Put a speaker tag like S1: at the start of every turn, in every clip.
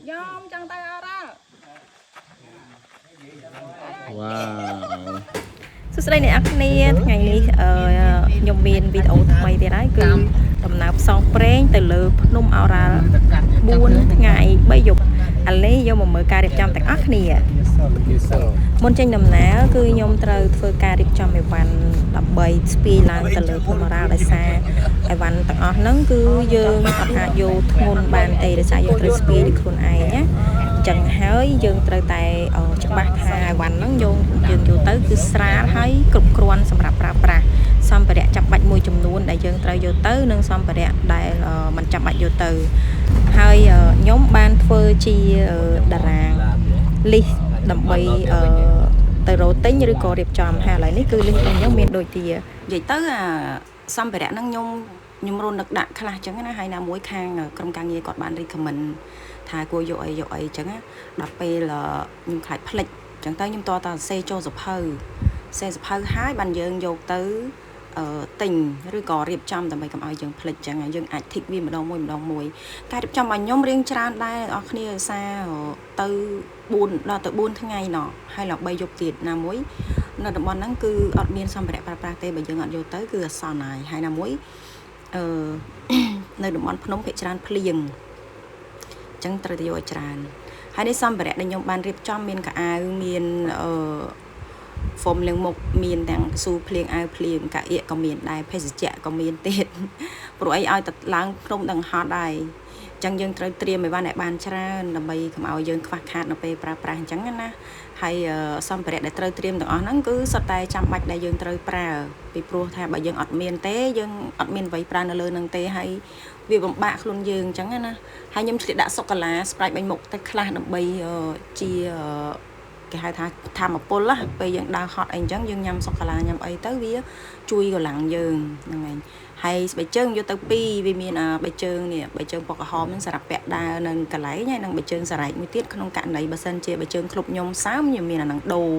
S1: ខ្ញុំចង់ទៅអរ៉ាល់
S2: វ៉ាវ
S3: សួស្តីអ្នកនរគ្នាថ្ងៃនេះខ្ញុំមានវីដេអូថ្មីទៀតហើយគឺដំណើរផ្សងព្រេងទៅលើភ្នំឱរ៉ាល់4ថ្ងៃ3យប់ឥឡូវយកមកមើលការរៀបចំទាំងអស់គ្នាមុនចេញដំណើរគឺខ្ញុំត្រូវធ្វើការរៀបចំអីវ៉ាន់ដើម្បីស្ពាយឡើងទៅលើភ្នំឱរ៉ាល់ដោយសារអីវ៉ាន់ទាំងអស់ហ្នឹងគឺយើងអត់អាចយកធ្ងន់បានទេដោយសារយើងត្រូវស្ពាយដោយខ្លួនឯងណា ចឹងហើយយើងត្រូវតែច្បាស់ថាអីវ៉ាន់ហ្នឹងយើងយើងយកទៅគឺស្រាលហើយគ្រប់គ្រាន់សម្រាប់ប្រើប្រាស់សម្ភារៈចាំបាច់មួយចំនួនដែលយើងត្រូវយកទៅនិងសម្ភារៈដែលមិនចាំបាច់យកទៅហើយខ្ញុំបានធ្វើជាតារាង list ដើម្បីទៅរកទិញឬក៏រៀបចំហើយឥឡូវនេះគឺ list របស់ខ្ញុំមានដូចជានិយាយទៅអាសម្ភារៈហ្នឹងខ្ញុំខ្ញុំរនឹកដាក់ខ្លះចឹងណាហើយណាមួយខាងក្រុមការងារគាត់បាន recommend ថាគួរយកអីយកអីចឹងណាដល់ពេលខ្ញុំខ្លាចភ្លេចចឹងទៅខ្ញុំតតសរសេរចូលសភៅសេសភៅហើយបានយើងយកទៅទិញឬក៏រៀបចំដើម្បីកុំឲ្យយើងភ្លេចចឹងយើងអាច tick វាម្ដងមួយម្ដងមួយការរៀបចំរបស់ខ្ញុំរៀងច្រើនដែរអ្នកគ្នាសារទៅ4ដល់ទៅ4ថ្ងៃណោះហើយដល់3យប់ទៀតណាមួយនៅតំបន់ហ្នឹងគឺអត់មានសម្ភារៈប្រើប្រាស់ទេបើយើងអត់យកទៅគឺអសន្នហើយហើយណាមួយអឺ នៅតំបន់ភ្នំភាគច្រើនភ្លៀងអញ្ចឹងត្រូវតែយកឲ្យច្រើនហើយនេះសម្ភារៈដែលខ្ញុំបានរៀបចំមានកៅអៅមានអឺ foam លាងមុខមានទាំងកស៊ូភ្លៀងអាវភ្លៀងកាអៀកក៏មានដែរភេសជ្ជៈក៏មានទៀតព្រោះអីឲ្យតែឡើងភ្នំដឹងហត់ដែរអញ្ចឹងយើងត្រូវត្រៀមឲ្យបានឲ្យបានច្រើនដើម្បីកុំឲ្យយើងខ្វះខាតនៅពេលប្រើប្រាស់អញ្ចឹងណាហើយសម្ភារៈដែលត្រូវត្រៀមទាំងអស់ហ្នឹងគឺសុទ្ធតែចាំបាច់ដែលយើងត្រូវប្រើពីព្រោះថាបើយើងអត់មានទេយើងអត់មានអ្វីប្រើនៅលើនឹងទេហើយវាបំបាក់ខ្លួនយើងអញ្ចឹងណាហើយខ្ញុំឆ្លៀតដាក់សូកូឡា Sprite បាញ់មុខទៅខ្លះដើម្បីជាគេហៅថាធម្មពលណាពេលយើងដើរហត់អីអញ្ចឹងយើងញ៉ាំសូកូឡាញ៉ាំអីទៅវាជួយកម្លាំងយើងហ្នឹងឯងហើយស្បែកជើងយកទៅពីរវាមានអាបែកជើងនេះបែកជើងពណ៌ក្រហមហ្នឹងសម្រាប់ពាក់ដើរនៅកន្លែងហើយនិងបែកជើងសារ៉ែកមួយទៀតក្នុងករណីបើសិនជាបែកជើងក្លុបខ្ញុំសើមខ្ញុំមានអាហ្នឹងដូរ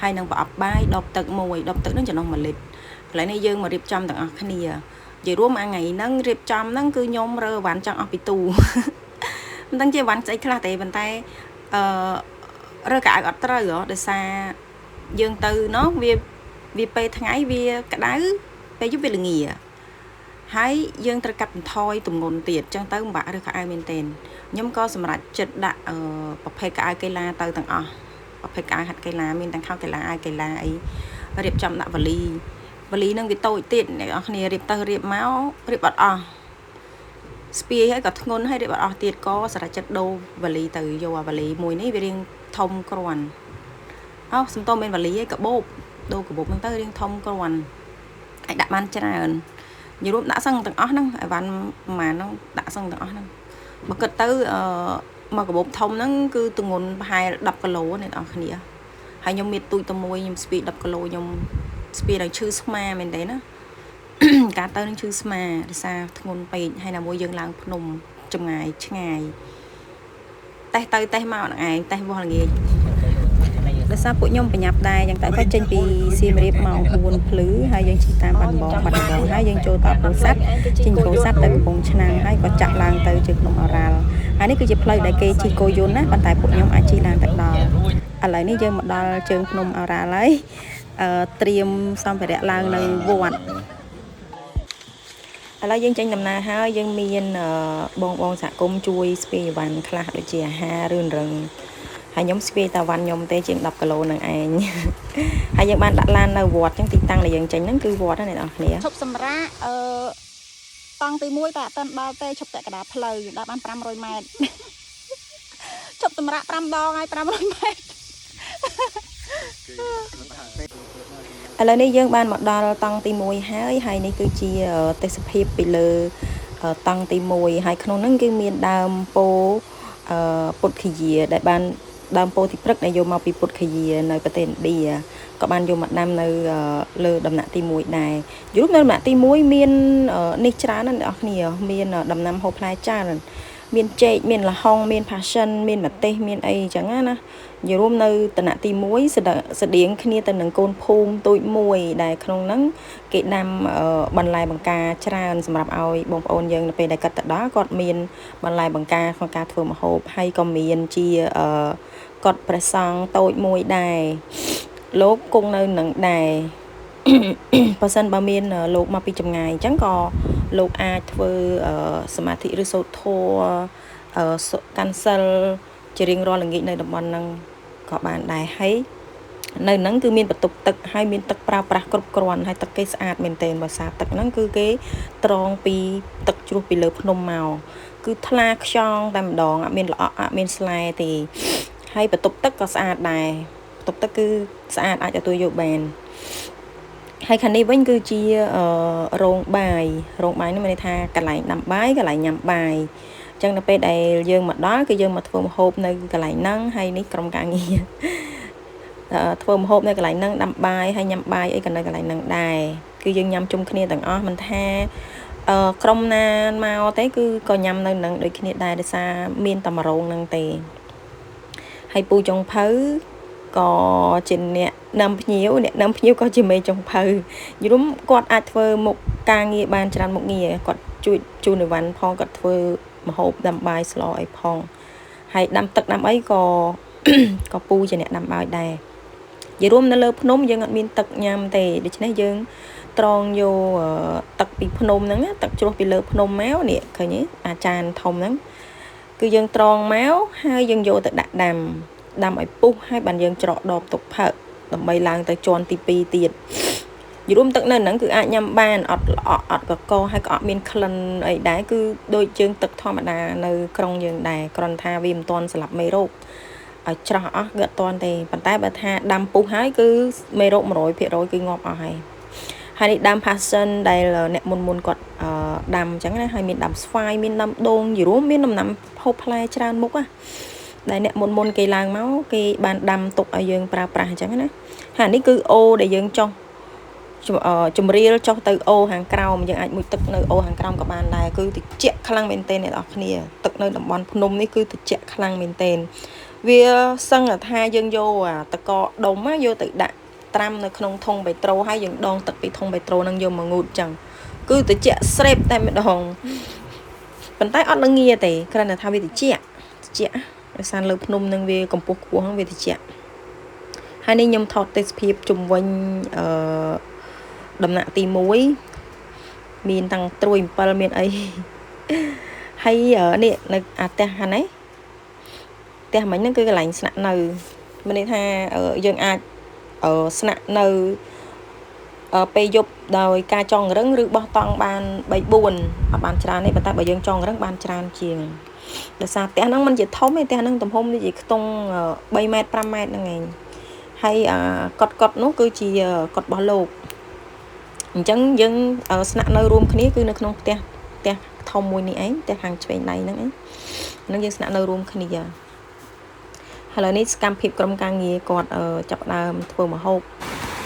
S3: ហើយនឹងប្រអប់បាយដបទឹកមួយដបទឹកហ្នឹងចំណុះ1លីត្រកន្លែងនេះយើងមករៀបចំទាំងអស់គ្នានិយាយរួមអាថ្ងៃហ្នឹងរៀបចំហ្នឹងគឺខ្ញុំរើអីវ៉ាន់ចង់អស់ពីទូ មិនដឹងជាអីវ៉ាន់ស្អីខ្លះទេប៉ុន្តែអឺរើកៅអៅអត់ត្រូវហ៎ដោយសារយើងទៅណោះវាវាពេលថ្ងៃវាក្តៅពេលយប់វាល្ងាហើយយើងត្រូវកាត់បន្ថយទម្ងន់ទៀតអញ្ចឹងទៅពិបាករើសខោអាវមែនទែនខ្ញុំក៏សម្រេចចិត្តដាក់អឺប្រភេទខោអាវកីឡាទៅទាំងអស់ប្រភេទខោអាវហាត់កីឡាមានទាំងខោកីឡាអាវកីឡាអីរៀបចំដាក់វ៉ាលីវ៉ាលីនឹងវាតូចទៀតអ្នកនរគ្នារៀបទៅរៀបមករៀបអត់អស់ស្ពាយហើយក៏ធ្ងន់ហើយរៀបអត់អស់ទៀតក៏សម្រេចចិត្តដូរវ៉ាលីទៅយកអាវ៉ាលីមួយនេះវារៀងធំគ្រាន់អោសំទោសមិនវ៉ាលីឯងកាបូបដូរកាបូបហ្នឹងទៅរៀងធំគ្រាន់អាចដាក់បានច្រើននិយាយរួមដាក់សឹងទាំងអស់ហ្នឹងអីវ៉ាន់ប្រហែលហ្នឹងដាក់សឹងទាំងអស់ហ្នឹងបើគិតទៅអឺមកកាបូបធំហ្នឹងគឺទម្ងន់ប្រហែល10គីឡូអ្នកនរគ្នាហើយខ្ញុំមានទូចតែមួយខ្ញុំស្ពាយ10គីឡូខ្ញុំស្ពាយដល់ឈឺស្មាមែនទេណា ការទៅនឹងឈឺស្មាដោយសារធ្ងន់ពេកហើយណាមួយយើងឡើងភ្នំចម្ងាយឆ្ងាយតេះទៅតេះមកហ្នឹងឯងតេះវាស់ល្ងាចដោយសារពួកខ្ញុំប្រញាប់ដែរយ៉ាងតែក៏ចេញពីសៀមរាបម៉ោង4ភ្លឺហើយយើងជិះតាមបាត់ដំបងបាត់ដំបងហើយយើងចូលដល់ពោធិ៍សាត់ចេញពោធិ៍សាត់ទៅកំពង់ឆ្នាំងហើយក៏ចាក់ឡើងទៅជើងភ្នំឱរ៉ាល់ហើយនេះគឺជាផ្លូវដែលគេជិះគោយន្តណាប៉ុន្តែពួកខ្ញុំអាចជិះឡើងទៅដល់ឥឡូវនេះយើងមកដល់ជើងភ្នំឱរ៉ាល់ហើយត្រៀមសម្ភារៈឡើងនៅវត្ត ឥឡូវយើងចេញដំណើរហើយយើងមានបងបងសហគមន៍ជួយស្ពាយអីវ៉ាន់ខ្លះដូចជាអាហាររឿនរឹងហើយខ្ញុំស្ពាយតាវ៉ាន់ខ្ញុំទេជាង10គីឡូនឹងឯង ហើយយើងបានដាក់ឡាននៅវត្តអញ្ចឹងទីតាំងដែលយើងចេញហ្នឹងគឺវត្តណាអ្នកនរគ្នា
S1: ឈប់សម្រាកអឺតង់ទី1តែអត់ទាន់ដល់ទេឈប់តែកណ្ដាលផ្លូវយើងដើរបាន500ម៉ែត្រ ឈប់សម្រាក5ដងហើយ500ម៉ែត្រ
S3: ឥឡូវនេះយើងបានមកដល់តង់ទី1ហើយហើយនេះគឺជាទេសភាពពីលើតង់ទី1ហើយក្នុងហ្នឹងគឺមានដើមពោពុទ្ធគយាដែលបានដើមពោធិព្រឹក្សដែលយកមកពីពុទ្ធគយានៅប្រទេសឥណ្ឌាក៏បានយកមកដាំនៅលើដំណាក់ទី1ដែរយល់នៅដំណាក់ទី1មាននេះច្រើនណាស់អ្នកនរគ្នាមានដំណាំហូបផ្លែច្រើន មានចេកមានល្ហុងមាន passion មានម្ទេសមានអីអញ្ចឹងណានិយាយរួមនៅតំណាក់ទី1ស្តៀងគ្នាទៅនឹងកូនភូមិទូចមួយដែលក្នុងហ្នឹងគេដាំបន្លែបង្ការច្រើនសម្រាប់ឲ្យបងប្អូនយើងនៅពេលដែលគាត់ទៅដល់គាត់មានបន្លែបង្ការក្នុងការធ្វើម្ហូបហើយក៏មានជាកុដិព្រះសង្ឃតូចមួយដែរលោកគង់នៅនឹងដែរ បើសិនបើមានលោកមកពីចម្ងាយអញ្ចឹងក៏លោកអាចធ្វើសមាធិឬសូត្រធម៌កាន់សិលជារៀងរាល់ល្ងាចនៅតំបន់ហ្នឹងក៏បានដែរហើយនៅហ្នឹងគឺមានបន្ទប់ទឹកហើយមានទឹកប្រើប្រាស់គ្រប់គ្រាន់ហើយទឹកគេស្អាតមែនទែនបើសារទឹកហ្នឹងគឺគេត្រងពីទឹកជ្រោះពីលើភ្នំមកគឺថ្លាខ្យងតែម្ដងអត់មានល្អក់អត់មានស្លែទេហើយបន្ទប់ទឹកក៏ស្អាតដែរបន្ទប់ទឹកគឺស្អាតអាចទទួលយកបានហើយខាងនេះវិញគឺជារោងបាយរោងបាយនេះមានន័យថាកន្លែងដាំបាយកន្លែងញ៉ាំបាយអញ្ចឹងនៅពេលដែលយើងមកដល់គឺយើងមកធ្វើម្ហូបនៅកន្លែងហ្នឹងហើយនេះក្រុមការងារធ្វើម្ហូបនៅកន្លែងហ្នឹងដាំបាយហើយញ៉ាំបាយអីក៏នៅកន្លែងហ្នឹងដែរគឺយើងញ៉ាំជុំគ្នាទាំងអស់មិនថាក្រុមណាមកទេគឺក៏ញ៉ាំនៅនឹងដូចគ្នាដែរដោយសារមានតែមួយរោងហ្នឹងទេហើយពូចុងភៅក៏ជាអ្នកនាំភ្ញៀវអ្នកនាំភ្ញៀវក៏ជាមេចុងភៅយល់គាត់អាចធ្វើមុខការងារបានច្រើនមុខងារគាត់ជួយជូនអីវ៉ាន់ផងគាត់ធ្វើម្ហូបដាំបាយស្លអីផងហើយដាំទឹកដាំអីក៏ ក៏ពូជាអ្នកដាំបាយដែរនិយាយរួមនៅលើភ្នំយើងអត់មានទឹកញ៉ាំទេដូច្នេះយើងត្រងយកទឹកពីភ្នំហ្នឹងទឹកជ្រោះពីលើភ្នំមកនេះឃើញទេអាចារ្យធំហ្នឹងគឺយើងត្រងមកហើយយើងយកទៅដាក់ដាំដាំឲ្យពុះហើយបានយើងច្រកដបទុកផឹកដើម្បីឡើងទៅជាន់ទី2ទៀតយរួមទឹកនៅហ្នឹងគឺអាចញ៉ាំបានអត់ល្អក់អត់កកហើយក៏អត់មានក្លិនអីដែរគឺដូចជើងទឹកធម្មតានៅក្រុងយើងដែរគ្រាន់ថាវាមិនទាន់ស្លាប់មេរោគឲ្យច្រោះអស់គឺអត់ទាន់ទេប៉ុន្តែបើថាដាំពុះហើយគឺមេរោគ100%គឺងាប់អស់ហើយហើយនេះដាំ passion ដែលអ្នកមុនមុនគាត់ដាំអញ្ចឹងណាហើយមានដាំស្វាយមានដាំដូងយរួមមានដំណាំហូបផ្លែច្រើនមុខណាដែលអ្នកមុនមុនគេឡើងមកគេបានដាំទុកឲ្យយើងប្រើប្រាស់អញ្ចឹងណាហើយនេះគឺអូដែលយើងចោះជំរាលចុះទៅអូខាងក្រោមយើងអាចមុជទឹកនៅអូខាងក្រោមក៏បានដែរគឺត្រជាក់ខ្លាំងមែនទែនអ្នកនរគ្នាទឹកនៅតំបន់ភ្នំនេះគឺត្រជាក់ខ្លាំងមែនទែនវាសឹងថាយើងយកអាតកដុំយកទៅដាក់ត្រាំនៅក្នុងធុងបេត្រូហើយយើងដងទឹកពីធុងបេត្រូនឹងយកមកងូតចឹងគឺត្រជាក់ស្រេបតែម្ដងប៉ុន្តែអត់នឹងងាទេគ្រាន់តែថាវាត្រជាក់ត្រជាក់ដោយសារលើភ្នំនឹងវាកម្ពស់ខ្ពស់ហ្នឹងវាត្រជាក់ហើយនេះខ្ញុំថតទេសភាពជុំវិញអឺដំណាក់ទី1មានតាំងត្រួយ7មានអីហើយនេះនៅអាផ្ទះហ្នឹងណាផ្ទះមិញហ្នឹងគឺកន្លែងស្នាក់នៅមានន័យថាយើងអាចស្នាក់នៅពេលយប់ដោយការចងរឹងឬបោះតង់បាន3 4អត់បានច្រើនទេប៉ុន្តែបើយើងចងរឹងបានច្រើនជាងដោយសារផ្ទះហ្នឹងមិនជាធំទេផ្ទះហ្នឹងទំហំនេះជាខ្ទង់3ម៉ែត្រ5ម៉ែត្រហ្នឹងឯងហើយកត់កត់នោះគឺជាកត់របស់លោកអញ្ចឹងយើងស្នាក់នៅរួមគ្នាគឺនៅក្នុងផ្ទះផ្ទះធំមួយនេះឯងផ្ទះខាងឆ្វេងដៃហ្នឹងឯងហ្នឹងយើងស្នាក់នៅរួមគ្នាឥឡូវនេះសកម្មភាពក្រុមការងារគាត់ចាប់ដើមធ្វើម្ហូប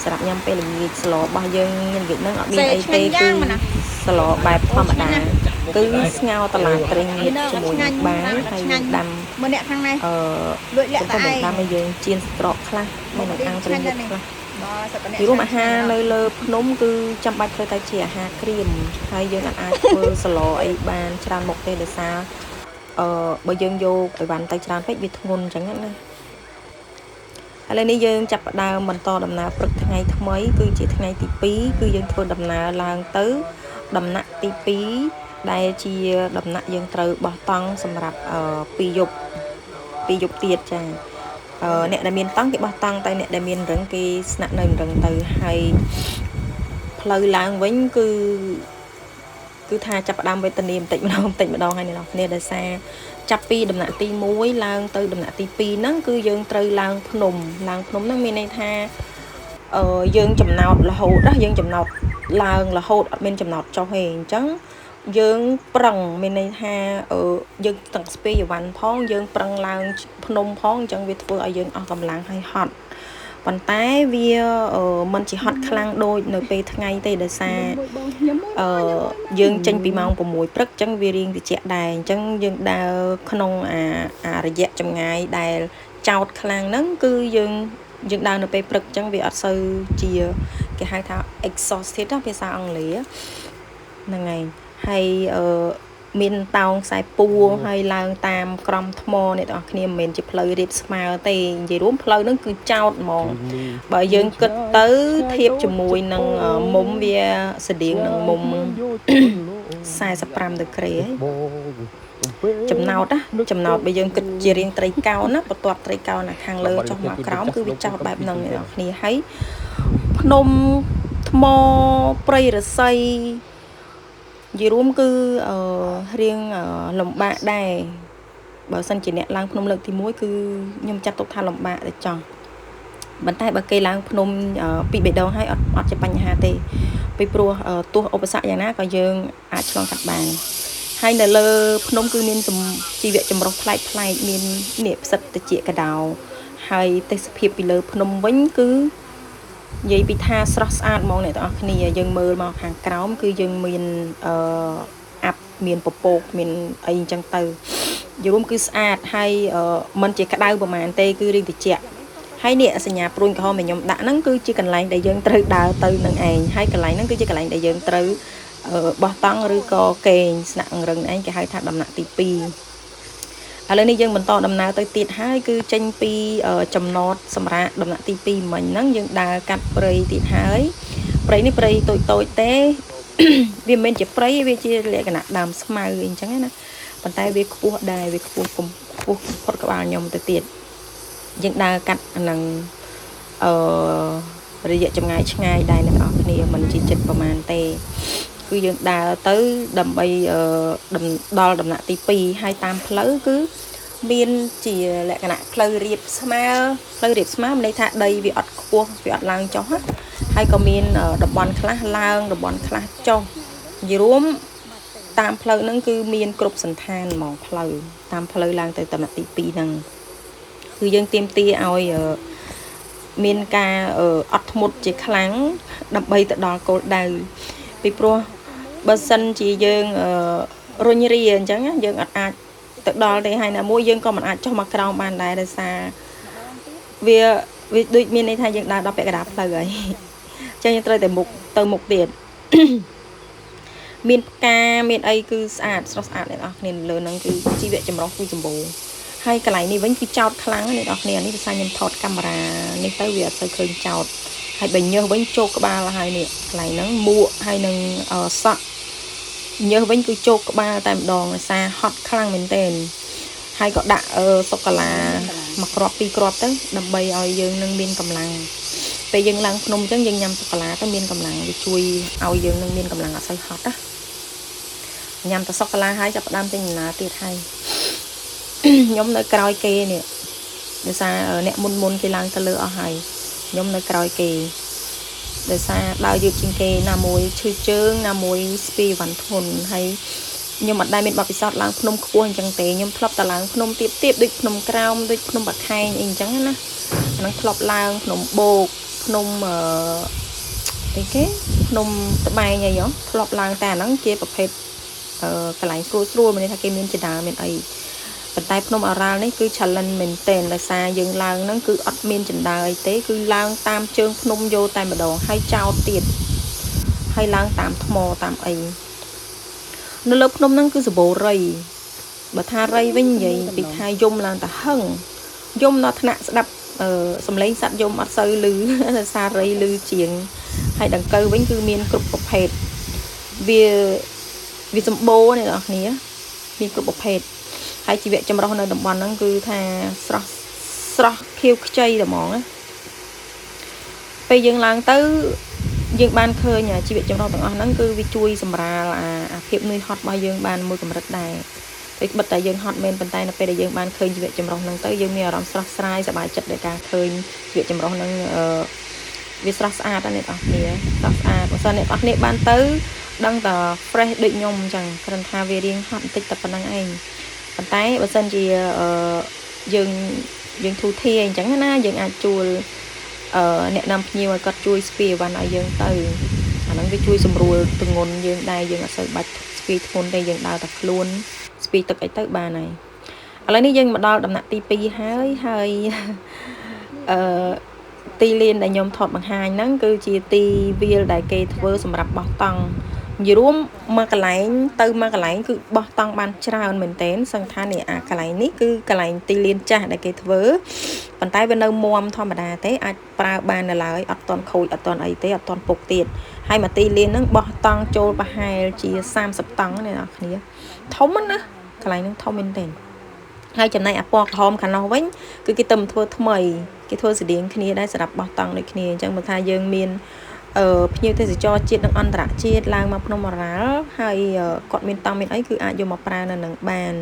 S3: សម្រាប់ញ៉ាំពេលល្ងាចស្លរបស់យើងល្ងាចហ្នឹងអត់មានអីទេគឺស្លបែបធម្មតាគឺស្ងោរតឡាត្រីងៀតជាមួយនឹងបាយហើយដាំ
S1: មើលអ្នកខាងនេះ
S3: លួចលាក់តែឯងដាំឲ្យយើងចៀនស្ត្រកខ្លះហើយនឹងអាំងត្រីងៀតខ្លះពីរួមអាហារនៅលើភ្នំគឺចាំបាច់ត្រូវតែជាអាហារក្រៀមហើយយើងអាចធ្វើស្លអីបានច្រើនមុខទេដោយសារបើយើងយកអីវ៉ាន់ទៅច្រើនពេកវាធ្ងន់អញ្ចឹងណាឥឡូវនេះយើងចាប់ផ្ដើមបន្តដំណើរព្រឹកថ្ងៃថ្មីគឺជាថ្ងៃទី2គឺយើងធ្វើដំណើរឡើងទៅដំណាក់ទី2ដែលជាដំណាក់យើងត្រូវបោះតង់សម្រាប់2យប់2យប់ទៀតចាអ្នកដែលមានតង់គេបោះតង់តែអ្នកដែលមានរឹងគេស្នាក់នៅរឹងទៅហើយផ្លូវឡើងវិញគឺថាចាប់ផ្ដើមវេទនាបន្តិចម្ដងបន្តិចម្ដងហើយអ្នកនរគ្នាដោយសារចាប់ពីដំណាក់ទី1ឡើងទៅដំណាក់ទី2ហ្នឹងគឺយើងត្រូវឡើងភ្នំឡើងភ្នំហ្នឹងមានន័យថាយើងចំណោតរហូតណាយើងចំណោតឡើងរហូតអត់មានចំណោតចុះទេអញ្ចឹងយើងប្រឹងមានន័យថាយើងទាំងស្ពាយអីវ៉ាន់ផងយើងប្រឹងឡើងភ្នំផងអញ្ចឹងវាធ្វើឲ្យយើងអស់កម្លាំងហើយហត់ ប៉ុន្តែវាមិនជាហត់ខ្លាំងដូចនៅពេលថ្ងៃទេដោយសារអឺយើងចេញពីម៉ោង6ព្រឹកអញ្ចឹងវារៀងត្រជាក់ដែរអញ្ចឹងយើងដើរក្នុងអាអារយៈចម្ងាយដែលចោតខ្លាំងហ្នឹងគឺយើងយើងដើរនៅពេលព្រឹកអញ្ចឹងវាអត់សូវជាគេហៅថា exhausted ណាភាសាអង់គ្លេសហ្នឹងហើយហើយអឺមានតោងខ្សែពួរហើយឡើងតាមក្រំថ្មអ្នកទាំងអស់គ្នាមិនមែនជាផ្លូវរាបស្មើទេនិយាយរួមផ្លូវហ្នឹងគឺចោតហ្មងបើយើងគិតទៅធៀបជាមួយនឹងមុំវាស្តៀងនឹងមុំ45ដឺក្រេចំណោតណាចំណោតបើយើងគិតជារាងត្រីកោណណាបន្ទាត់ត្រីកោណណាខាងលើចុះមកក្រោមគឺវាចោតបែបហ្នឹងអ្នកនរគ្នាហើយភ្នំថ្មព្រៃរស័យនិយាយរួមគឺរៀងលំបាកដែរបើសិនជាអ្នកឡើងភ្នំលើកទី1គឺខ្ញុំចាត់ទុកថាលំបាកតែចង់ប៉ុន្តែបើគេឡើងភ្នំពីរបីដងហើយអត់អត់ជាបញ្ហាទេពីព្រោះទោះឧបសគ្គយ៉ាងណាក៏យើងអាចឆ្លងកាត់បានហើយនៅលើភ្នំគឺមានជីវៈចម្រុះប្លែកប្លែកមាននេះផ្សិតតិចកដោហើយទេសភាពពីលើភ្នំវិញគឺនិយាយពីថាស្រស់ស្អាតហ្មងអ្នកទាំងអស់គ្នាយើងមើលមកខាងក្រោមគឺយើងមានអឺអាប់មានពពកមានអីអញ្ចឹងទៅនិយាយរួមគឺស្អាតហើយមិនជាក្តៅប្រហែលទេគឺរៀងត្រជាក់ហើយនេះសញ្ញាព្រួញក្រហមដែលខ្ញុំដាក់ហ្នឹងគឺជាកន្លែងដែលយើងត្រូវដើរទៅនឹងឯងហើយកន្លែងហ្នឹងគឺជាកន្លែងដែលយើងត្រូវបោះតង់ឬក៏គេងស្នាក់អង្រឹងឯងគេហៅថាដំណាក់ទី2ឥឡូវនេះយើងបន្តដំណើរទៅទៀតហើយគឺចេញពីចំណតសម្រាប់ដំណាក់ទី2មិញហ្នឹងយើងដើរកាត់ព្រៃទៀតហើយព្រៃនេះព្រៃតូចតូចទេ វាមិនមែនជាព្រៃវាជាលក្ខណៈដើមស្មៅអីចឹងណាប៉ុន្តែវាខ្ពស់ដែរវាខ្ពស់ខ្ពស់ផុតក្បាលខ្ញុំទៅទៀតយើងដើរកាត់អាហ្នឹងអឺរយៈចម្ងាយឆ្ងាយដែរអ្នកនរគ្នាមិនជាចិត្តប្រហែលទេគឺយើងដើរទៅដើម្បីដល់ដំណាក់ទី2ហើយតាមផ្លូវគឺមានជាលក្ខណៈផ្លូវរាបស្មើផ្លូវរាបស្មើមានន័យថាដីវាអត់ខ្ពស់វាអត់ឡើងចុះហើយក៏មានតំបន់ខ្លះឡើងតំបន់ខ្លះចុះនិយាយរួមតាមផ្លូវហ្នឹងគឺមានគ្រប់សន្តានហ្មងផ្លូវតាមផ្លូវឡើងទៅដំណាក់ទី2ហ្នឹងគឺយើងទៀមទាឲ្យមានការអត់ធ្មត់ជាខ្លាំងដើម្បីទៅដល់គោលដៅពីព្រោះបើសិនជាយើងរុញរាអញ្ចឹងយើងអត់អាចទៅដល់ទេហើយណាមួយយើងក៏មិនអាចចុះមកក្រោមបានដែរដោយសារវាវាដូចមានន័យថាយើងដើរដល់ពាក់កណ្ដាលផ្លូវហើយអញ្ចឹងយើងត្រូវតែមុខទៅមុខទៀតមានផ្កាមានអីគឺស្អាតស្រស់ស្អាតអ្នកនរគ្នាលើហ្នឹងគឺជីវៈចម្រុះគឺសម្បូរហើយកន្លែងនេះវិញគឺចោតខ្លាំងអ្នកនរគ្នានេះភាសាខ្ញុំថតកាមេរ៉ានេះទៅវាអត់សូវឃើញចោតហើយបើញើសវិញជោកក្បាលហើយនេះកន្លែងហ្នឹងមួកហើយនឹងសក់ញើសវិញគឺជោកក្បាលតែម្ដងដោយសារហត់ខ្លាំងមែនទែនហើយក៏ដាក់សូកូឡាមួយគ្រាប់ពីរគ្រាប់ទៅដើម្បីឲ្យយើងនឹងមានកម្លាំងពេលយើងឡើងភ្នំអញ្ចឹងយើងញ៉ាំសូកូឡាទៅមានកម្លាំងវាជួយឲ្យយើងនឹងមានកម្លាំងអត់សូវហត់ណាញ៉ាំតែសូកូឡាហើយចាប់ផ្ដើមចេញដំណើរទៀតហើយខ្ញុំនៅក្រោយគេនេះដោយសារអ្នកមុនមុនគេឡើងទៅលើអស់ហើយខ្ញុំនៅក្រោយគេដោយសារដើរយឺតជាងគេណាមួយឈឺជើងណាមួយស្ពីវ៉ាន់ធុនហើយខ្ញុំអត់ដែលមានបទពិសោធន៍ឡើងភ្នំខ្ពស់អញ្ចឹងទេខ្ញុំធ្លាប់តែឡើងភ្នំទៀបទៀបដូចភ្នំក្រោមដូចភ្នំបាខែងអីអញ្ចឹងណាអាហ្នឹងធ្លាប់ឡើងភ្នំបូកភ្នំអឺអីគេភ្នំត្បែងអីហ៎ធ្លាប់ឡើងតែអាហ្នឹងជាប្រភេទអឺកន្លែងស្រួលស្រួលមានន័យថាគេមានចដាមានអីប៉ុន្តែភ្នំអារ៉ាល់នេះគឺ challenge មែនទែនដោយសារយើងឡើងហ្នឹងគឺអត់មានចណ្ដើអីទេគឺឡើងតាមជើងភ្នំយោតែម្ដងហើយចោតទៀតហើយឡើងតាមថ្មតាមអីនៅលើភ្នំហ្នឹងគឺសបោរៃបើថារៃវិញនិយាយពីថាយំឡើងតែហឹងយំដល់ថ្នាក់ស្ដាប់អឺសំឡេងសត្វយំអត់សូវឮដោយសាររៃឮជាងហើយដង្កូវវិញគឺមានគ្រប់ប្រភេទវាវាសម្បូរអ្នកនរគ្នាមានគ្រប់ប្រភេទហើយជីវៈចម្រុះនៅតំបន់ហ្នឹងគឺថាស្រស់ស្រស់ខៀវខ្ចីតែហ្មងណាពេលយើងឡើងទៅយើងបានឃើញជីវៈចម្រុះទាំងអស់ហ្នឹងគឺវាជួយសម្រាលអាអាភាពនឿយហត់របស់យើងបានមួយកម្រិតដែរដូចបិទតែយើងហត់មែនប៉ុន្តែនៅពេលដែលយើងបានឃើញជីវៈចម្រុះហ្នឹងទៅយើងមានអារម្មណ៍ស្រស់ស្រាយសប្បាយចិត្តដោយការឃើញជីវៈចម្រុះហ្នឹងអឺវាស្រស់ស្អាតណាស់អ្នកនរគ្នាស្រស់ស្អាតបើសិនអ្នកនរគ្នាបានទៅដឹងតែ fresh ដូចខ្ញុំអញ្ចឹងគ្រាន់ថាវារៀងហត់បន្តិចតែប៉ុណ្្នឹងឯងប៉ុន្តែបើសិនជាអឺយើងយើងធូធាអញ្ចឹងណាយើងអាចជួល អ្នកនាំភ្ញៀវឲ្យគាត់ជួយស្ពាយអីវ៉ាន់ឲ្យយើងទៅអាហ្នឹងវាជួយសម្រួលទម្ងន់យើងដែរយើងអត់សូវបាច់ស្ពាយធ្ងន់ទេយើងដើរតែខ្លួនស្ពាយទឹកអីទៅបានហើយឥឡូវនេះយើងមកដល់ដំណាក់ទី2ហើយហើយអឺទីលានដែលខ្ញុំថតបង្ហាញហ្នឹងគឺជាទីវាលដែលគេធ្វើសម្រាប់បោះតង់និយាយរួមមកកន្លែងទៅមកកន្លែងគឺបោះតង់បានច្រើនមែនទែនសឹងថានេះអាកន្លែងនេះគឺកន្លែងទីលានចាស់ដែលគេធ្វើប៉ុន្តែវានៅមាំធម្មតាទេអាចប្រើបាននៅឡើយអត់តន់ខូចអត់តន់អីទេអត់តន់ពុកទៀតហើយមកទីលានហ្នឹងបោះតង់ចូលប្រហែលជា30តង់ណាអ្នកនរគ្នាធំណាស់កន្លែងហ្នឹងធំមែនទែនហើយចំណែកអាពណ៌ក្រហមខាងនោះវិញគឺគេទៅធ្វើថ្មីគេធ្វើស្តៀងគ្នាដែរសម្រាប់បោះតង់ដូចគ្នាអញ្ចឹងបើថាយើងមានភ្ញៀវទេសចរជាតិនិងអន្តរជាតិឡើងមកភ្នំឱរ៉ាល់ហើយគាត់មានតង់មានអីគឺអាចយកមកប្រើនៅនឹងបាន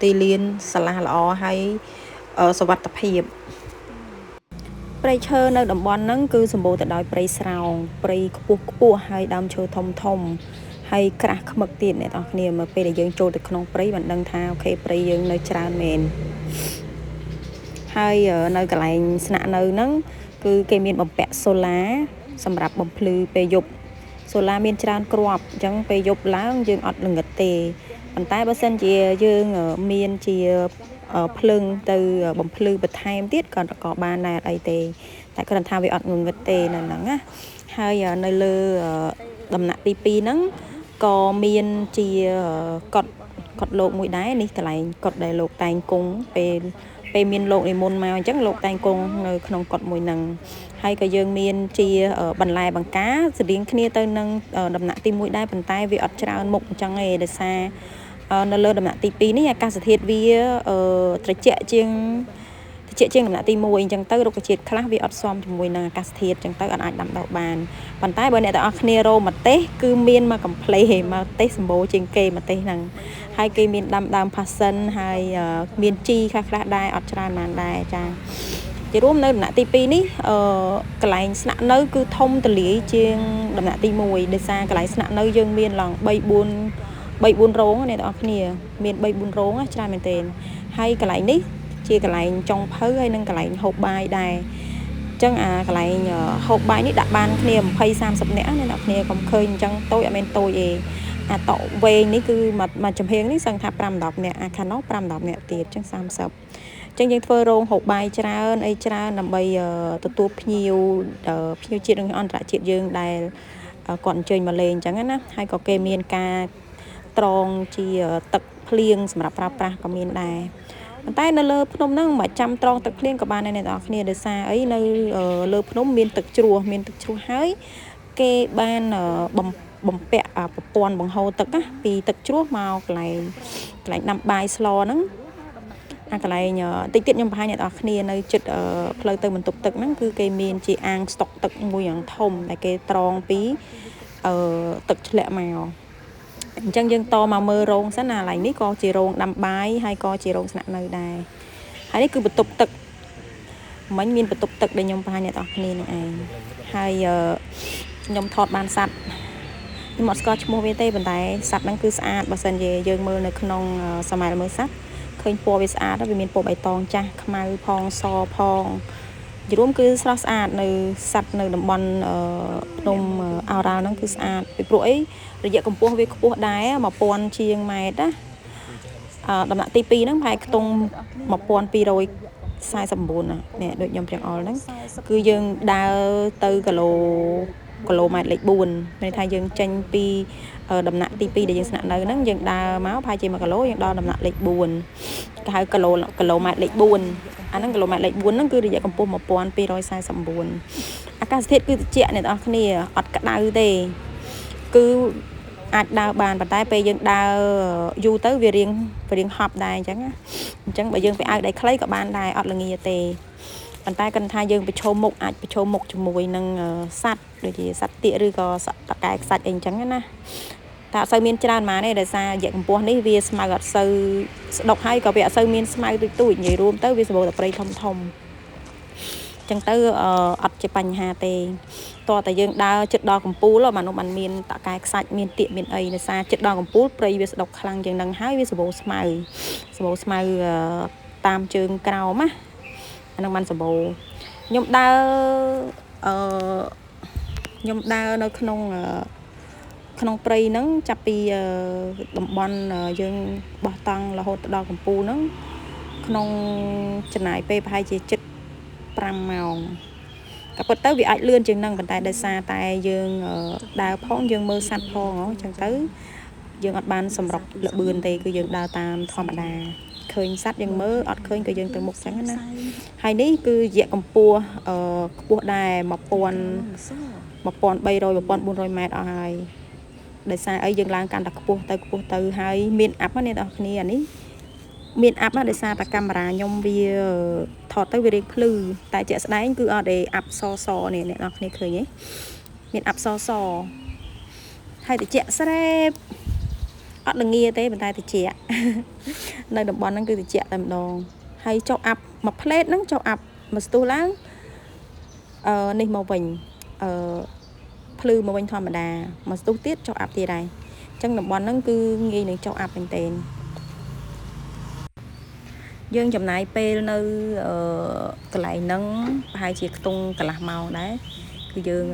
S3: ទីលានសាឡាល្អហើយសុវត្ថិភាពព្រៃឈើនៅតំបន់ហ្នឹងគឺសម្បូរទៅដោយព្រៃស្រោងព្រៃខ្ពស់ខ្ពស់ហើយដើមឈើធំធំហើយក្រាស់ខ្មឹកទៀតអ្នកនរគ្នាមកពេលដែលយើងចូលទៅក្នុងព្រៃបានដឹងថាអូខេព្រៃយើងនៅច្រើនមែនហើយនៅកន្លែងស្នាក់នៅហ្នឹងគឺគេមានបំពាក់សូឡាសម្រាប់បំភ្លឺពេលយប់សូឡាមានច្រើនគ្រាប់អញ្ចឹងពេលយប់ឡើងយើងអត់ល្ងឹតទេប៉ុន្តែបើសិនជាយើងមានជាភ្លើងទៅបំភ្លឺបន្ថែមទៀតក៏បានដែរអីទេតែគ្រាន់ថាវាអត់ងងឹតទេនៅហ្នឹងណាហើយនៅលើដំណាក់ទី2ហ្នឹងក៏មានជាកត់លោកមួយដែរនេះកន្លែងកត់ដែលលោកតែងគង់ពេលមានលោកនិមន្តមកអញ្ចឹងលោកតែងគង់នៅក្នុងកត់មួយហ្នឹងហើយក៏យើងមានជាបន្លែបង្ការស្តៀងគ្នាទៅនឹងដំណាក់ទី1ដែរប៉ុន្តែវាអត់ច្រើនមុខអញ្ចឹងឯងដោយសារនៅលើដំណាក់ទី2នេះអាកាសធាតុវាត្រជាក់ជាងដំណាក់ទី1អញ្ចឹងទៅរុក្ខជាតិខ្លះវាអត់សមជាមួយនឹងអាកាសធាតុអញ្ចឹងទៅអត់អាចដាំដុះបានប៉ុន្តែបើអ្នកទាំងអស់គ្នារកម្ទេសគឺមានមកកំភ្លេមកទេសសម្បូរជាងគេម្ទេសហ្នឹងហើយគេមានដាំដើមផាសិនហើយមានជីខ្លះៗដែរអត់ច្រើនប៉ុន្មានដែរចាជារួមនៅដំណាក់ទី2នេះកន្លែងស្នាក់នៅគឺធំទលាយជាងដំណាក់ទី1ដោយសារកន្លែងស្នាក់នៅយើងមានឡើង3 4រោងអ្នកទាំងអស់គ្នាមាន3 4រោងច្រើនមែនទែនហើយកន្លែងនេះជាកន្លែងចុងភៅហើយនិងកន្លែងហូបបាយដែរអញ្ចឹងអាកន្លែងហូបបាយនេះដាក់បានគ្នា20 30នាក់អ្នកនរគ្នាកុំឃើញអញ្ចឹងតូចអត់មែនតូចទេអាតវែងនេះគឺមួយចំហៀងនេះសឹងថា5 10នាក់អាខាងនោះ5 10នាក់ទៀតអញ្ចឹង30អញ្ចឹងយើងធ្វើរោងហូបបាយច្រើនអីច្រើនដើម្បីទទួលភ្ញៀវជាតិនិងអន្តរជាតិយើងដែលគាត់អញ្ជើញមកលេងអញ្ចឹងណាហើយក៏គេមានការត្រងជាទឹកភ្លៀងសម្រាប់ប្រើប្រាស់ក៏មានដែរប៉ុន្តែនៅលើភ្នំហ្នឹងមិនចាំត្រងទឹកភ្លៀងក៏បានដែរអ្នកនរគ្នាដោយសារអីនៅលើភ្នំមានទឹកជ្រោះមានទឹកជ្រោះហើយគេបានបំពាក់ប្រព័ន្ធបង្ហូរទឹកណាពីទឹកជ្រោះមកកន្លែងដាំបាយស្លហ្នឹងអាកន្លែងតិចទៀតខ្ញុំបង្ហាញអ្នកនរគ្នានៅជិតផ្លូវទៅបន្ទប់ទឹកហ្នឹងគឺគេមានជាអាងស្តុកទឹកមួយយ៉ាងធំដែលគេត្រងពីទឹកធ្លាក់មកអញ្ចឹងយើងតមកមើលរោងសិនណាកន្លែងនេះក៏ជារោងដាំបាយហើយក៏ជារោងស្នាក់នៅដែរហើយនេះគឺបន្ទប់ទឹកមិញមានបន្ទប់ទឹកដែលខ្ញុំបង្ហាញអ្នកនរគ្នានឹងឯងហើយខ្ញុំថតបានសัตว์ខ្ញុំអត់ស្គាល់ឈ្មោះវាទេប៉ុន្តែសัตว์ហ្នឹងគឺស្អាតបើសិនជាយើងមើលនៅក្នុងសម័យមើលសัตว์ឃើញពណ៌វាស្អាតវាមានពណ៌បៃតងចាស់ខ្មៅផងសផងរួមគឺស្រស់ស្អាតនៅសัตว์នៅតំបន់ភ្នំឱរ៉ាល់ហ្នឹងគឺស្អាតពីព្រោះអីរយៈកម្ពស់វាខ្ពស់ដែរ1000ជាងម៉ែត្រណាដំណាក់ទី2ហ្នឹងប្រហែលខ្ទង់1249ណានេះដូចខ្ញុំទាំងអល់ហ្នឹងគឺយើងដើរទៅគីឡូម៉ែត្រលេខ4មានន័យថាយើងចេញពីដំណាក់ទី2ដែលយើងស្នាក់នៅហ្នឹងយើងដើរមកប្រហែលជា1គីឡូយើងដល់ដំណាក់លេខ4គេហៅគីឡូម៉ែត្រលេខ4អាហ្នឹងគីឡូម៉ែត្រលេខ4ហ្នឹងគឺរយៈកម្ពស់1249អាកាសធាតុគឺត្រជាក់អ្នកនរគ្នាអត់ក្តៅទេគឺអាចដើរបានប៉ុន្តែពេលយើងដើរយូរទៅវារៀងហប់ដែរអញ្ចឹងណាអញ្ចឹងបើយើងไปអាវដៃខ្លីក៏បានដែរអត់ល្ងាទេប៉ុន្តែគាត់ថាយើងប្រឈមមុខអាចប្រឈមមុខជាមួយនឹងសัตว์ដូចជាសัตว์ទៀកឬក៏សត្វតកែខ្សាច់អីអញ្ចឹងណាតែអត់សូវមានច្រើនហ្មងទេដោយសាររយៈកម្ពស់នេះវាស្មៅអត់សូវស្ដុកហើយក៏វាអត់សូវមានស្មៅទូចទូចនិយាយរួមទៅវាសម្បូរតែព្រៃធំធំចឹងទៅអត់ជាបញ្ហាទេតោះតែយើងដើរជិតដល់កំពូលបាននោះបានមានតកែខ្សាច់មានទៀកមានអីដោយសារជិតដល់កំពូលព្រៃវាស្ដុកខ្លាំងជាងនឹងហើយវាសម្បូរស្មៅសម្បូរស្មៅតាមជើងក្រោមណាអានឹងបានសម្បូរ ខ្ញុំដើរអឺខ្ញុំដើរនៅក្នុងអឺក្នុងព្រៃហ្នឹងចាប់ពីអឺតំបន់យើងបោះតង់រហូតទៅដល់កំពូលហ្នឹងក្នុងចំណាយពេលប្រហែលជាជិត5ម៉ោងក៏ពិតទៅវាអាចលឿនជាងហ្នឹងប៉ុន្តែដោយសារតែយើងដើរផងយើងមើលសត្វផងអញ្ចឹងទៅយើងអត់បានសម្រុកលបឿនទេគឺយើងដើរតាមធម្មតាឃើញសត្វយើងមើលអត់ឃើញក៏យើងទៅមុខចឹងណាហើយនេះគឺរយៈកម្ពស់អឺខ្ពស់ដែរ1000 1300 1400ម៉ែត្រអស់ហើយដោយសារអីយើងឡើងកាន់តែខ្ពស់ទៅខ្ពស់ទៅហើយមានអាប់ណាអ្នកនរគ្នាអានេះមានអាប់ណាដោយសារតែកាមេរ៉ាខ្ញុំវាថតទៅវារៀងភ្លឺតែជាក់ស្ដែងគឺអត់ទេអាប់សសនេះអ្នកនរគ្នាឃើញទេមានអាប់សសហើយតិចស្រេបអត់ល្ងាទេប៉ុន្តែតិចនៅតំបន់ហ្នឹងគឺតិចតែម្ដងហើយចុះអាប់មួយផ្លេតហ្នឹងចុះអាប់មួយស្ទុះឡើងអឺនេះមកវិញអឺភ្លឺមកវិញធម្មតាមួយស្ទុះទៀតចុះអាប់ទៀតហើយអញ្ចឹងតំបន់ហ្នឹងគឺងាយនឹងចុះអាប់មែនទែនយើងចំណាយពេលនៅអឺកន្លែងហ្នឹងប្រហែលជាខ្ទង់កន្លះម៉ោងដែរគឺយើង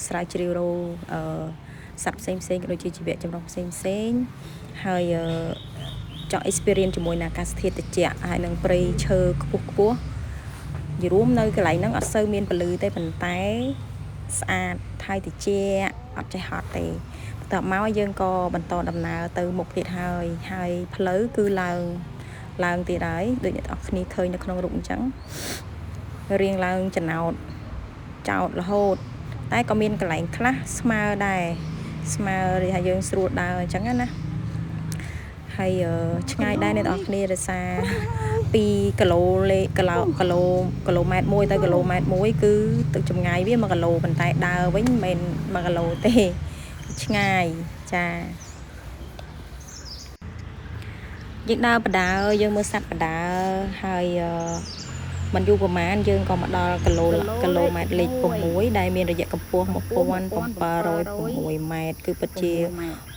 S3: ស្រាវជ្រាវរកអឺសត្វផ្សេងផ្សេងក៏ដូចជាជីវៈចម្រុះផ្សេងផ្សេងហើយអឺចង់ experience ជាមួយនឹងអាកាសធាតុត្រជាក់ហើយនឹងព្រៃឈើខ្ពស់ខ្ពស់និយាយរួមនៅកន្លែងហ្នឹងអត់សូវមានពន្លឺទេប៉ុន្តែស្អាតហើយត្រជាក់អត់ចេះហត់ទេបន្ទាប់មកយើងក៏បន្តដំណើរទៅមុខទៀតហើយហើយផ្លូវគឺឡើងឡើងទៀតហើយដូចអ្នកទាំងអស់គ្នាឃើញនៅក្នុងរូបអញ្ចឹងរៀងឡើងចំណោតចោតរហូតតែក៏មានកន្លែងខ្លះស្មើដែរស្មើឬថាយើងស្រួលដើរអញ្ចឹងណាហើយឆ្ងាយដែរអ្នកទាំងអស់គ្នាដោយសារ2គីឡូលេគីឡូគីឡូគីឡូម៉ែត្រ1ទៅគីឡូម៉ែត្រ1គឺទឹកចម្ងាយវា1គីឡូប៉ុន្តែដើរវិញមិនមែន1គីឡូទេឆ្ងាយចាយើងដើរបដើយើងមើលសត្វបដើហើយមិនយូរប្រហែលយើងក៏មកដល់គីឡូគីឡូម៉ែត្រលេខ6ដែលមានរយៈកម្ពស់1706ម៉ែត្រគឺពិតជា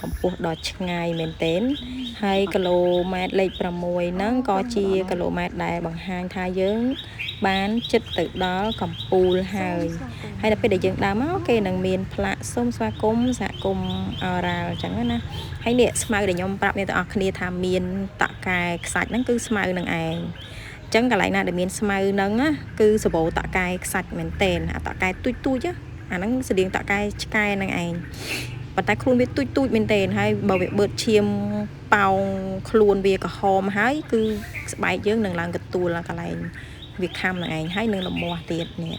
S3: កម្ពស់ដ៏ឆ្ងាយមែនទែនហើយគីឡូម៉ែត្រលេខ6ហ្នឹងក៏ជាគីឡូម៉ែត្រដែលបង្ហាញថាយើងបានចិត្តទៅដល់កំពូលហើយហើយដល់ពេលដែលយើងដើរមកគេនឹងមានផ្លាកសូមស្វាគមន៍សហគមន៍អរ៉ាល់អញ្ចឹងណាហើយនេះស្មៅដែលខ្ញុំប្រាប់អ្នកទាំងអស់គ្នាថាមានតកែខ្សាច់ហ្នឹងគឺស្មៅនឹងឯងចឹងកន្លែងណាដែលមានស្មៅហ្នឹងណាគឺសបោតកែខ្សាច់មែនតេនអាតកែទូចទូចអាហ្នឹងស្តៀងតកែឆ្កែហ្នឹងឯងប៉ុន្តែខ្លួនវាទូចទូចមែនតេនហើយបើវាបឺតឈាមប៉ោងខ្លួនវាក្រហមហើយគឺស្បែកយើងនឹងឡើងកទួលកន្លែងវាខំនឹងឯងហើយនឹងលមាស់ទៀតនេះ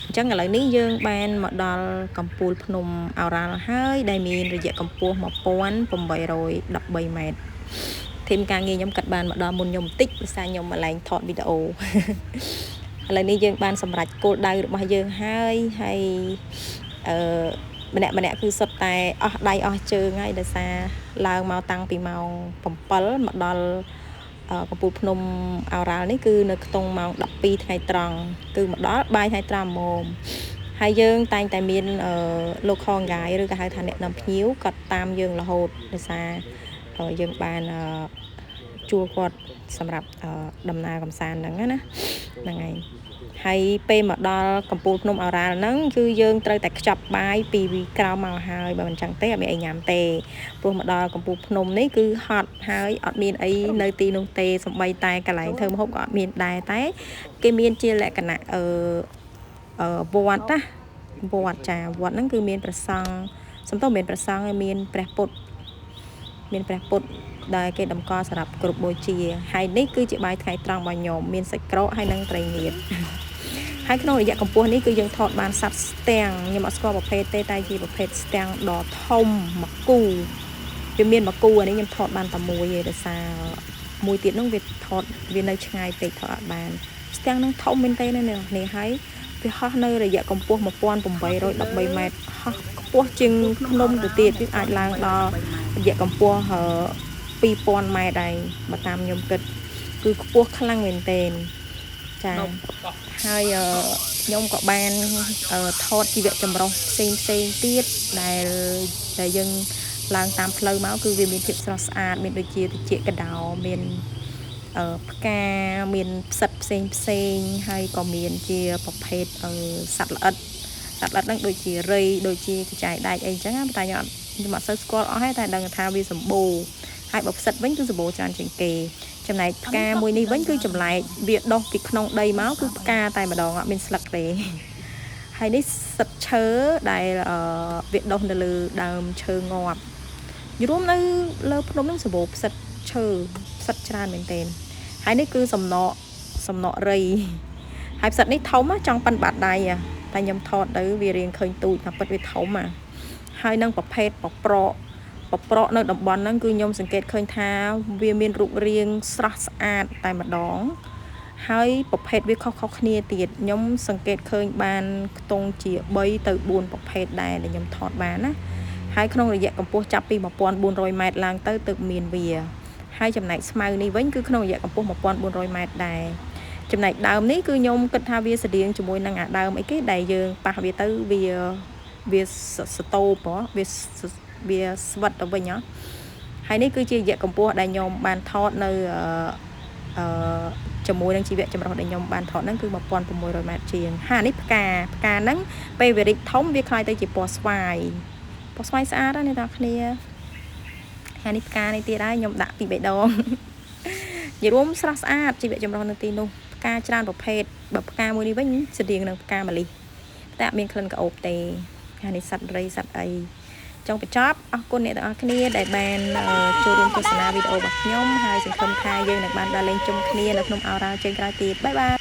S3: អញ្ចឹងឥឡូវនេះយើងបានមកដល់កំពូលភ្នំឱរ៉ាល់ហើយដែលមានរយៈកម្ពស់1813ម៉ែត្រធីមការងារខ្ញុំកាត់បានមកដល់មុនខ្ញុំបន្តិចភាសាខ្ញុំមកឡើងថតវីដេអូឥឡូវនេះយើងបានសម្រេចគោលដៅរបស់យើងហើយហើយអឺម្នាក់ម្នាក់គឺសុទ្ធតែអស់ដៃអស់ជើងហើយដោយសារឡើងមកតាំងពីម៉ោង7មកដល់កំពូលភ្នំឱរ៉ាល់នេះគឺនៅក្នុងម៉ោង12ថ្ងៃត្រង់គឺមកដល់បាយថ្ងៃត្រង់ហ្មងហើយយើងតែងតែមានលោកខងកាយឬក៏ហៅថាអ្នកនាំភ្ញៀវគាត់តាមយើងរហូតដោយសារយើងបានជួលគាត់សម្រាប់ដំណើរកម្សាន្តហ្នឹងណាហ្នឹងហើយហើយពេលមកដល់កំពូលភ្នំឱរ៉ាល់ហ្នឹងគឺយើងត្រូវតែខ្ចប់បាយពីក្រៅមកហើយបើមិនចឹងទេអត់មានអីញ៉ាំទេព្រោះមកដល់កំពូលភ្នំនេះគឺហត់ហើយអត់មានអីនៅទីនោះទេសំបីតែកន្លែងធ្វើម្ហូបក៏អត់មានដែរតែគេមានជាលក្ខណៈអឺវត្តណាវត្តចាវត្តហ្នឹងគឺមានព្រះសង្ឃសំទោសមានព្រះសង្ឃមានព្រះពុទ្ធមានព្រះពុទ្ធដែលគេតម្កល់សម្រាប់គ្រប់បូជាហើយនេះគឺជាបាយថ្ងៃត្រង់របស់ខ្ញុំមានសាច់ក្រកហើយនិងត្រីងៀតហើយក្នុងរយៈកម្ពស់នេះគឺយើងថតបានសត្វស្ទាំងខ្ញុំអត់ស្គាល់ប្រភេទទេតែជាប្រភេទស្ទាំងដ៏ធំមួយគូវាមានមួយគូអានេះខ្ញុំថតបានតែមួយទេដោយសារមួយទៀតនោះវាថតវានៅឆ្ងាយពេកថតអត់បានស្ទាំងនឹងធំមែនទេណាអ្នកនេះហើយវាហោះនៅរយៈកម្ពស់1813ម៉ែត្រហោះខ្ពស់ជាងភ្នំទៅទៀតវាអាចឡើងដល់រយៈកម្ពស់2000ម៉ែត្រដែរបើតាមខ្ញុំគិតគឺខ្ពស់ខ្លាំងមែនទែនចាហើយខ្ញុំក៏បានថតជីវៈចម្រុះផ្សេងផ្សេងទៀតដែលយើងឡើងតាមផ្លូវមកគឺវាមានភាពស្រស់ស្អាតមានដូចជាត្រចៀកកដោមាន ផ្កាមានផ្សិតផ្សេងផ្សេងហើយក៏មានជាប្រភេទសត្វល្អិតសត្វល្អិតហ្នឹងដូចជារៃដូចជាកញ្ចែដែកអីចឹងណាតែខ្ញុំអត់សូវស្គាល់អស់ទេតែដឹងថាវាសម្បូរហើយបើផ្សិតវិញគឺសម្បូរច្រើនជាងគេចំណែកផ្កាមួយនេះវិញគឺចម្លែកវាដុះពីក្នុងដីមកគឺផ្កាតែម្ដងអត់មានស្លឹកទេហើយនេះសិតឈើដែលវាដុះនៅលើដើមឈើងាប់រួមនៅលើភ្នំហ្នឹងសម្បូរផ្សិតឈើផ្សិតច្រើនមែនទែនហើយនេះគឺសំណកសំណករៃហើយផ្សិតនេះធំចង់ប៉ិនបាតដៃតែខ្ញុំថតទៅវារៀងឃើញទូចតែពិតវាធំហើយនឹងប្រភេទបប្រកបប្រកនៅតំបន់ហ្នឹងគឺខ្ញុំសង្កេតឃើញថាវាមានរូបរាងស្រស់ស្អាតតែម្ដងហើយប្រភេទវាខុសៗគ្នាទៀតខ្ញុំសង្កេតឃើញបានខ្ទង់ជា3ទៅ4ប្រភេទដែរដែលខ្ញុំថតបានណាហើយក្នុងរយៈកម្ពស់ចាប់ពី1400ម៉ែត្រឡើងទៅទើបមានវាហើយចំណែកស្មៅនេះវិញគឺក្នុងរយៈកម្ពស់1400ម៉ែត្រដែរចំណែកដើមនេះគឺខ្ញុំគិតថាវាស្តៀងជាមួយនឹងអាដើមអីគេដែលយើងប៉ះវាទៅវាវាស្តូបវាវាស្វិតទៅវិញហ៎ហើយនេះគឺជារយៈកម្ពស់ដែលខ្ញុំបានថតនៅអឺជាមួយនឹងជីវៈចម្រុះដែលខ្ញុំបានថតហ្នឹងគឺ1600ម៉ែត្រជាងហានេះផ្កាផ្កាហ្នឹងពេលវារីកធំវាក្លាយទៅជាពណ៌ស្វាយពណ៌ស្វាយស្អាតណាស់អ្នកនរគ្នាហើយនេះផ្កានេះទៀតហើយខ្ញុំដាក់ពីរបីដងនិយាយរួមស្រស់ស្អាតជីវៈចម្រុះនៅទីនោះផ្កាច្រើនប្រភេទបើផ្កាមួយនេះវិញស្តៀងនឹងផ្កាម្លិះតែអត់មានក្លិនក្រអូបទេហើយនេះសត្វរៃសត្វអីចង់បញ្ចប់អរគុណអ្នកទាំងអស់គ្នាដែលបានចូលរួមទស្សនាវីដេអូរបស់ខ្ញុំហើយសង្ឃឹមថាយើងនឹងបានដើរលេងជុំគ្នានៅក្នុងឱរ៉ាល់ជើងក្រោយទៀត bye bye.